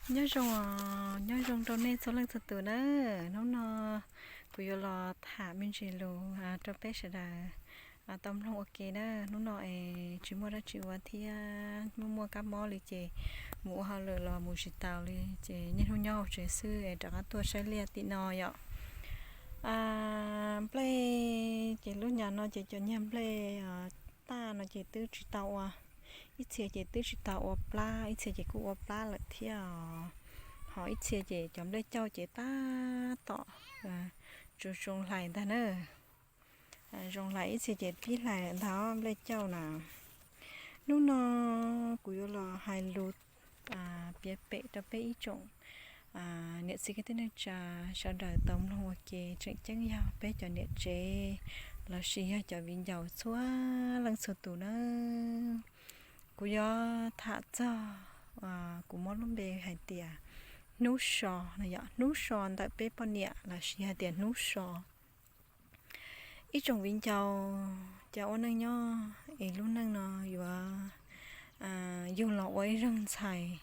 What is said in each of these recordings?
Nyob zoo, nyob zoo rau nej txhua leej txhua tus na. Hnub no kuv yuav los tham me ntsis lus rau peb sawv daws tau mloog ua ke na. Hnub no es tsis muaj dab tsi ua thiab muaj muaj kab mob li ces mus ua hauj lwm los mus tsis taus li ces niaj hnub nyob hauv tsev xwb es rov qab tuaj saib liaj tim no yom. Nplej ces lub nyam no ces cov nyuag nplej taj no ces twb tsis tau ua, ib txhia ces twb tsis tau ua plab, ib txhia ces kuj ua plab lawm thiab os. Ho ib txhia ces cov nplej cauj ces tab tom tsuas zoo hlais ntag na. Zoo hlais ib txhia ces pib hlais lawm ntag nplej cauj na. Hnub no kuv yuav los hais lus piav pem rau peb ib tsoom niam txiv kwv tij neej tsa sawv daws tau mloog ua ke. Tseem ceeb yog peb cov niam tsev lossis yog cov viv ncaus txhua leej txhua tus na. Kuv yuav tham txog, kuv muab lub npe hais tias hnub so no yom, hnub so ntawm peb poj niam lossis hais tias hnub so. Ib tsoom viv ncaus, cov ua neej nyob es lub neej no yuav yug los ua ib zaug ntxhais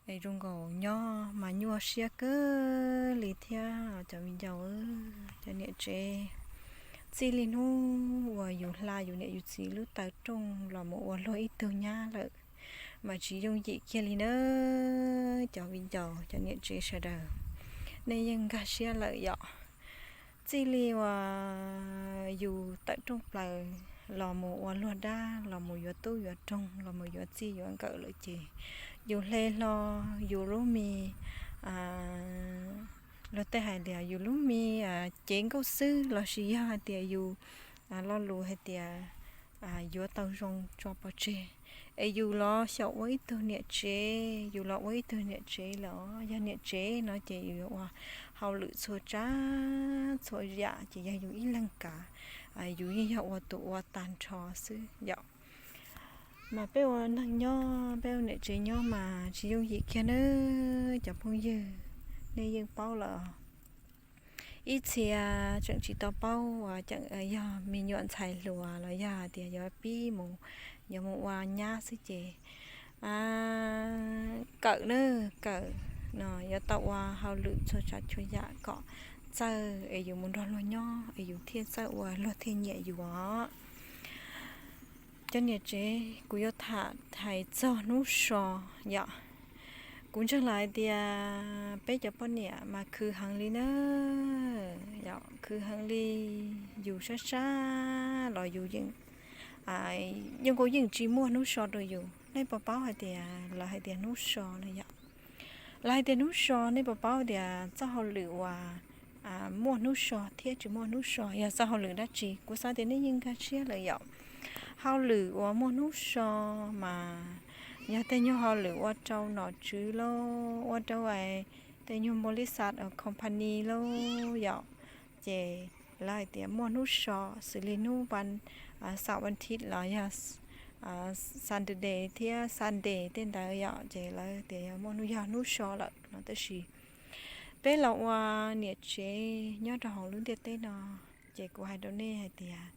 es zoo nkaus nyob mas nyuaj siab kawg li thiab cov viv ncaus, cov niam tsev. Txij li hnub uas yus hla yus niam yus txiv lub taw rooj los mus ua luag ib tug nyab lawm mas tsis yooj yim kiag li na. Cov viv ncaus, cov niam tsev sawv daws, nej yeej nkag siab lawm yom. Txij li uas yus tawm rooj plaws los mus ua luag dab, los mus yuav tub yuav roog, los mus yuav txij yuav nkawm lawm ces yus hle hlo yus lub me, luag tej hais tias yus lub me cev nkauj xwb lossis yog hais tias yus lo lus hais tias yuav tau zoo tso pov tseg es yus los xyaum ua ib tug niam tsev, yus los ua ib tug niam tsev los yog niam tsev no ces yus yuav ua hauj lwm txhua tsav txhua yam ces yog yus ib leeg kav, yus yeej yog ua tus ua tag nrho xwb yom. Mas peb ua neeg nyob, peb ua niam tsev nyob mas tsis yooj yim kiag nawb cov phooj ywg, nej yeej paub lawm. Ib txhia tseem tsis tau paub, yog me nyuam ntxhais hluas los yog hais tias yuav pib mus, yuav mus ua nyab xwb ces kawm na, kawm no yuav tau ua hauj lwm txhua tsav txhua yam kom txawj es yus mus nrog luag nyob es yus thiaj txawj ua luag thiaj nyiam yus os. Cov niam tsev, kuv yuav tham hais txog hnub so yom. Kuv ntseeg lawm hais tias peb cov poj niam mas khwv heev li na, yom, khwv heev li. Yus sab sab los yus yeej, yeej nkaus yeej tsis muaj hnub so rau yus. Nej puas paub hais tias lawv hais tias hnub so no yom? Lawv hais tias hnub so, nej puas paub tias txoj hauj lwm uas muaj hnub so thiab tsis muaj hnub so yog txoj hauj lwm dab tsi? Kuv xav tias nej yeej nkag siab lawm yom. Hauj lwm uas muaj hnub so mas yog tej nyuag hauj lwm ua rau nom tswv lauj, ua rau tej nyuag npaus lis xas company lauj yom. Ces lawv hais tias muaj hnub so, xws li hnub vas, xaum vas thiv los yog Saturday thiab Sunday tej ntawd yom, ces lawv tias yog muaj hnub, yog hnub so lawm no. Tab sis peb los ua niam tsev nyob rau hauv lub ntiaj teb no, ces kuv hais rau nej hais tias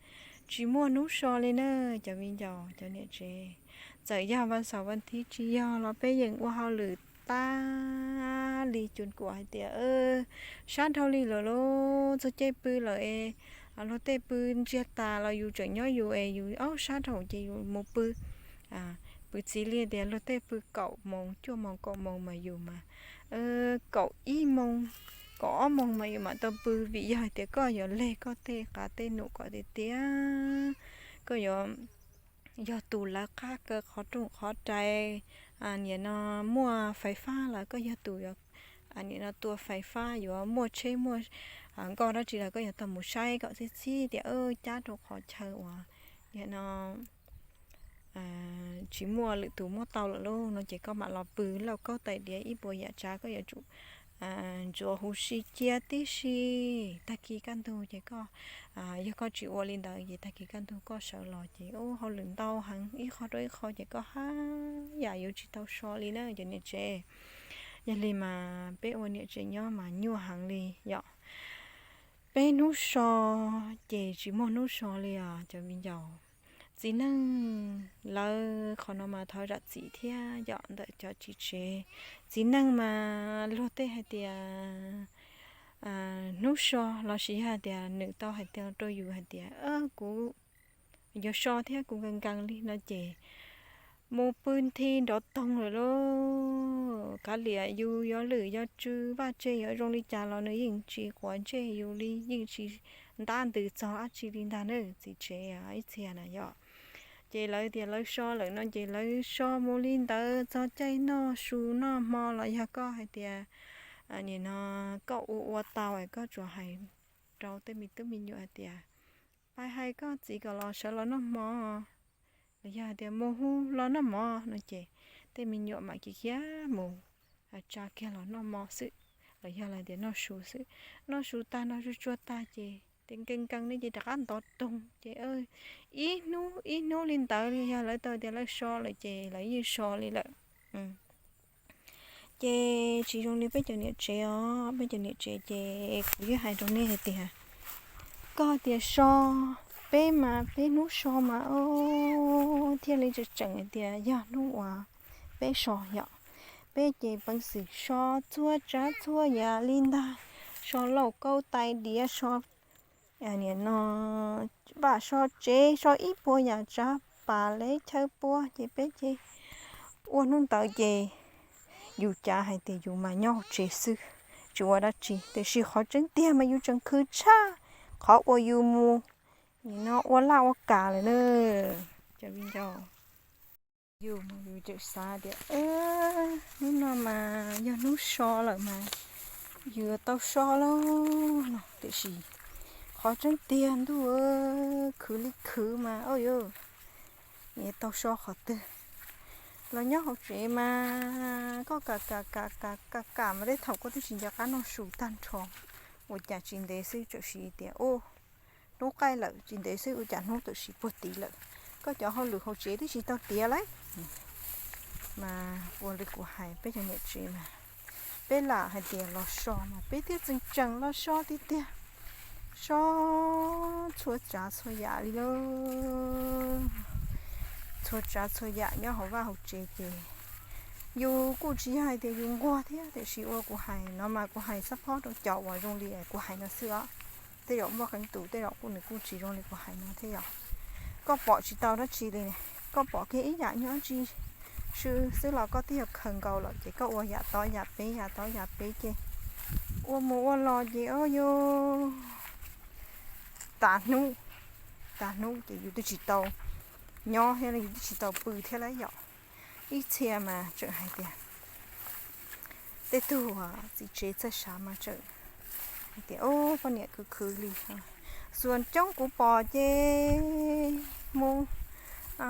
tsis muaj hnub so li na cov viv ncaus, cov niam tsev. Txawm yog vas xaum vas thiv tsis yog los peb yeej ua hauj lwm tag li, cuag kuam hais tias sab dhau li lawm lauj, txog caij pw lawm es luag tej pw ntsiag tas los yus tseem nyob yus es yus ob sab dhau ces yus mus pw. Pw txiv li tias luag tej pw kaum moos cuaj moos kaum moos mas yus mas kaum ib moos, kaum ob moos mas yus mam tau pw, vim yog hais tias koj yuav leg koj tej qav tej num kom tiag tiag, koj yuav, yog tus lawv qab kaw qhov rooj qhov rais, nim no muaj fais fab lawm koj yog tus nim no tua fais fab, yuav muaj tsheb muaj nkoj dab tsi los koj yuav tau mus saib kom txhij txhib tias cab rau qhov chaw uas nim no tsis muaj lwm tus muab tau lawm lauj no ces koj mam los pw lauj kaub tais diav ib puas yam tsav koj yuav tsum ntxuav huv si cia tib si. Tag kis kaj ntug ces koj, yog koj tsis ua li ntawd ces tag kis kaj ntug koj sawv los ces ua hauj lwm ntau heev ib qho rau ib qho ces koj haj yam yuav tsis tau so li na cov niam tsev. Yog li mas peb ua niam tsev nyob mas nyuaj heev li yom. Peb hnub so ces tsis muaj hnub so li os cov viv ncaus. txiv neej lawv qhov no mas thov zam txim thiab yom ntawm cov txiv tsev. Txiv neej mas luag tej hais tias hnub so los sis yog hais tias nws tau hais tias rau yus hais tias kuv yuav so thiab kuv nkees nkees li no ces mus pw nthi nrov toog lawm lauj. Kav liam yus yuav lwm yuav tsw vaj tse yuav zoo li cas los nws yeej tsis quav ntsej yus li, yeej tsis ntab ntws txog dab tsi li ntag na txiv tsev ib txhia na yom. Ces lawv tias lawv so lawm no ces lawv so mus li ntawd txog caij noj su noj hmo los yog koj hais tias nim no koj ua ua tau es koj tsuas hais rau tej me tub me nyuam hais tias pais hais koj txiv kom los sawv los noj hmo los yog hais tias mus hu los noj mov no ces tej me nyuam mam khiav khiav mus tsa kiag los noj mov xwb los yog hais tias noj su xwb. Noj su tag noj su tsuag tag ces tias nkees nkees ne ces rov qab ntov toog ces ib hnub ib hnub li ntawd li yog lawv tau tias lawv so lawm ces lawv yeej so li lawm. Ces tsis zoo li peb cov niam tsev os, peb cov niam tsev ces kuv yeej hais rau nej hais tias koj tias so, peb mas peb hnub so mas thiaj li tseem tseem hais tias yog hnub uas peb so yom. Peb ces peev xwm so txhua tsav txhua yam li ntag, so lauj kaub tais diav, so nim no vaj so tsev, so ib puas yam tsav pas leb chaw puab ces peb ces ua hnub ntawd ces yus cav hais tias yus mas nyob hauv tsev xwb, tsis ua dab tsi tiam sis qhov tseeb tiag mas yus tseem khwv tshaj qhov uas yus mus nim no ua laj ua kam lawm na. Cov viv ncaus, yus mas yus tseem xav tias hnub no mas yog hnub so lawm mas yus yuav tau so lauj no tiam sis qhov tseeb tiag ntuj, khwv li khwv mas yuav tau so qhov twg. Los nyob hauv tsev mas koj kam kam kam kam kam mas tej thaum koj twb tsis nco qab noj su tag nrho, ua cas tsis ntev xwb txawm siv tias ub hnub qaij lawm, tsis ntev xwb ua cas hnub txawm siv puag tid lawm. Koj cov hauj lwm hauv tsev twb tsis tau tiav lauj. Mas ua li kuv hais peb cov niam tsev mas peb lam hais tias los so mas peb thiaj tseem tseem los so tiag tiag, so txhua tsav txhua yam li lauj. Txhua tsav txhua yam nyob hauv vaj hauv tsev ces yus kuj tsis yog hais tias yus nquag thiab tiam sis ua kuv hais no mas kuv hais xab phob rau cov uas zoo li kuv hais no xwb os. Tej zaum muaj qee tus tej zaum kuj nws kuj tsis zoo li kuv hais no thiab yom. Koj pom tsis tau dab tsi li ne, koj pom kiag ib yam nyob tsis xwb los koj twb yog khaws nkaus lawm ces koj ua yam tod yam peb yam tod yam peb ces ua mus ua los ces o yus tas hnub, tas hnub ces yus twb tsis tau nyob thiab yus twb tsis tau pw thiab lauj yom. Ib txhia mas tseem hais tias tej tug txiv tsev txawj sav mas tseem hais tias o poj niam khwv khwv li. Xuas coob kuv pom ces mus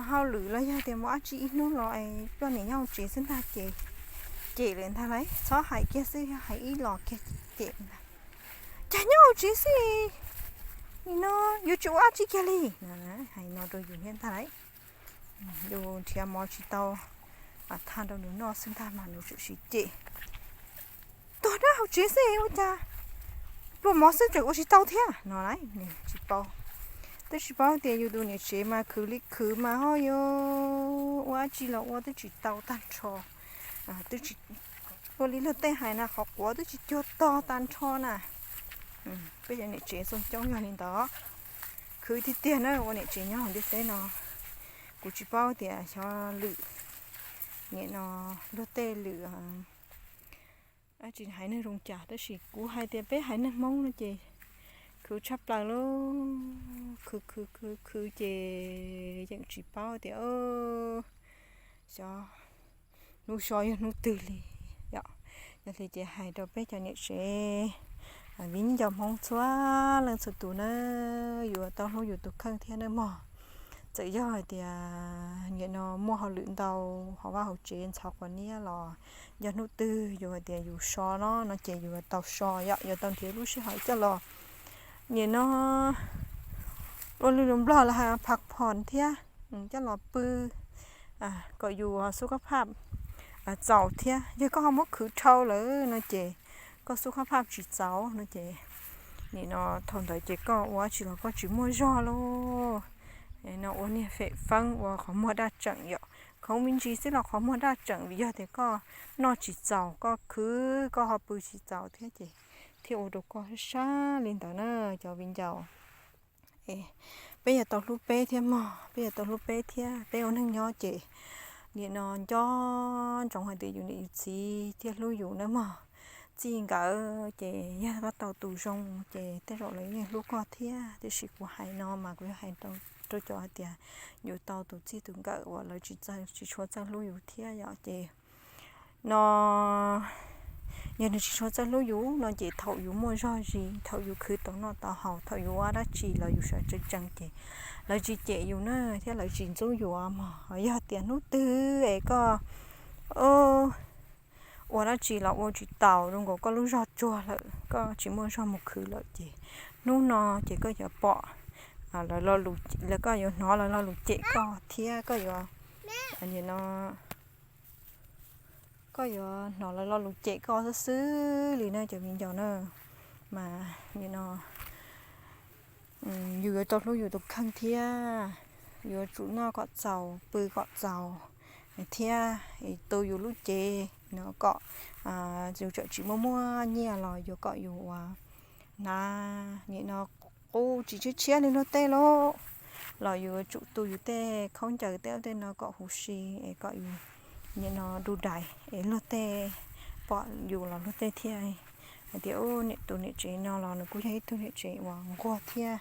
hauj lwm los yog tias mus dab tsi ib hnub los poj niam nyob hauv tsev xwb ntag ces cem lawm ntag lauj. Txhob hais kiag xwb, yog hais ib los kiag cem ntag. Cas nyob hauv tsev xwb no yuav tsis ua dab tsi kiag li. Hais no rau yus thiab ntag lauj. Yus nrhiav mov tsis tau thaj rau nws noj xwb ntag mas nws tseem siv cem. Tuag nyob hauv tsev xwb ua cas pluas mov xwb tseem ua tsis tau thiab no lauj. Tsis paub, twb tsis paub tias yus tus niam tsev mas khwv li khwv mas ho yuav ua dab tsi los ua twb tsis tau tag nrho. Ua li luag tej hais na qhov quav twb tsis cuag tog tag nrho na. Peb cov niam tsev txoos coob yog li ntawd. Khwv tiag tiag na ua niam tsev nyob hauv ntiaj teb no. Kuv tsis paub tias xyov lwm, nim no luag tej lwm tsis haiv neeg zoo cas tab sis kuv hais tias peb haiv neeg Hmoob no ces khwv tshaj plaws lauj. Khwv khwv khwv khwv ces yeej tsis paub tias xyov hnub so yog hnub twg li yom. Yog li ces hais rau peb cov niam tsev, viv ncaus Hmoob txhua leej txhua tus na, yuav tau hlub yus tus kheej thiab nawb mog. Txawm yog hais tias nim no muaj hauj lwm ntau hauv vaj hauv tsev ntxhov quav niab los yog hnub twg yus hais tias yus so no no ces yus tau so yom, yuav tau nrhiav lub sij hawm coj los nim no ua lwm lus Nplog los hais phav phom thiab coj los pw kom yus xub kab phaj txaus thiab. Yog koj ho muab khwv dhau lawm no ces koj xub kab phaj tsis txaus no ces nim no thaum ntawd ces koj ua dab tsi los koj tsis muaj zog lauj. no ua niag fem feeb ua qhov muag daj tseem yom. Khoov me ntsis xwb los qhov muag daj tseem vim yog tias koj noj tsis txaus, koj khwv koj ho pw tsis txaus thiab ces thiaj ua rau koj sab sab li ntawd na cov viv ncaus. Peb yuav tau hlub peb thiab mog, peb yuav tau hlub peb thiab. Peb ua neeg nyob ces nim no nco ntsoov hais tias yus niam yus txiv thiaj hlub yus nawb mog. Txij nkawm ces yog koj tau tus zoo ces tej zaum lawv yeej hlub koj thiab. Tiam sis kuv hais no mas kuv yuav hais rau cov hais tias yus tau tus txij tus nkawm uas lawv tsis txawj, tsis tshua txawj hlub yus thiab yom. Ces no yog nws tsis tshua txawj hlub yus no ces thaum yus muaj zog zis, thaum yus khwv tau noj tau haus, thaum yus ua dab tsi los yus sawv tsees tsees ces lawv tsis cem yus na thiab lawv tsis ntxub yus mog. Yog tias hnub twg es koj ua dab tsi los ua tsis taus, zoo nkaus koj lub zog tsuag lawm, koj tsis muaj zog mus khwv lawm ces hnub no ces koj yuav pom lawv lo lus, koj yuav hnov lawv lo lus cem koj thiab koj yuav, no koj yuav hnov lawv lo lus cem koj xwb xwb li na cov viv ncaus na. Mas nim no yus yuav tau hlub yus tus kheej thiab, yuav tsum noj kom txaus pw kom txaus thiab tu yus lub cev no kom yus tseem tsis muaj muaj nyiaj los yuav kom yus ua hnav nim no qub tsis tshiab tshiab li luag tej lauj, los yus yuav tsum tu yus tej khaub ncaws tej ub tej no kom huv si es kom yus nim no du dais es luag tej pom yus los luag tej thiaj hais tias ub, niam tus niam tsev no los nws kuj yog ib tug niam tsev uas nquag thiab,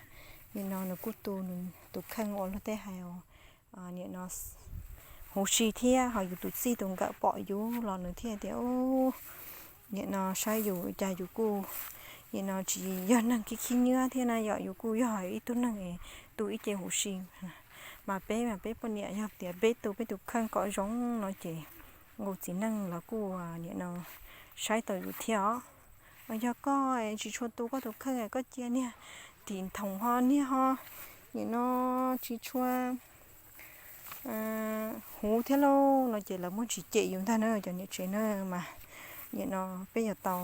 nim no nws kuj tu nws tus kheej ua luag tej hais nim no huv si thiab ho yus tus txij tus nkawm pom yus los nws thiaj tias ub, nim no saib yus cas yus kuj nim no tsis yog neeg khib khib nyiab thiab na yom, yus kuj yog ib tug neeg es tu ib ce huv si. Mas peb mas peb poj niam yog tias peb tu peb tus kheej kom zoo no ces nqus txiv neej los kuj nim no saib tau yus thiab os. Yog koj tsis tshua tu koj tus kheej, koj cia niag tim nthoov ho niag ho nim no tsis tshua huv thiab lauj no ces lawv muaj tsis cem yus ntag na cov niam tsev na. Mas nim no peb yuav tau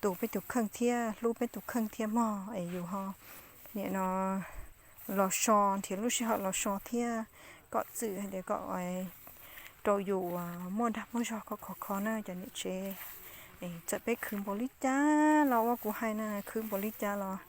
tu peb tus kheej thiab hlub peb tus kheej thiab mog es yus ho nim no los so, nrhiav lub sij hawm los so thiab kom txwm hais tias kom rau yus muaj dag muaj zog khov khov kho na cov niam tsev. Txawm peb khwv npaum li cas los ua kuv hais na, khwv npaum li cas los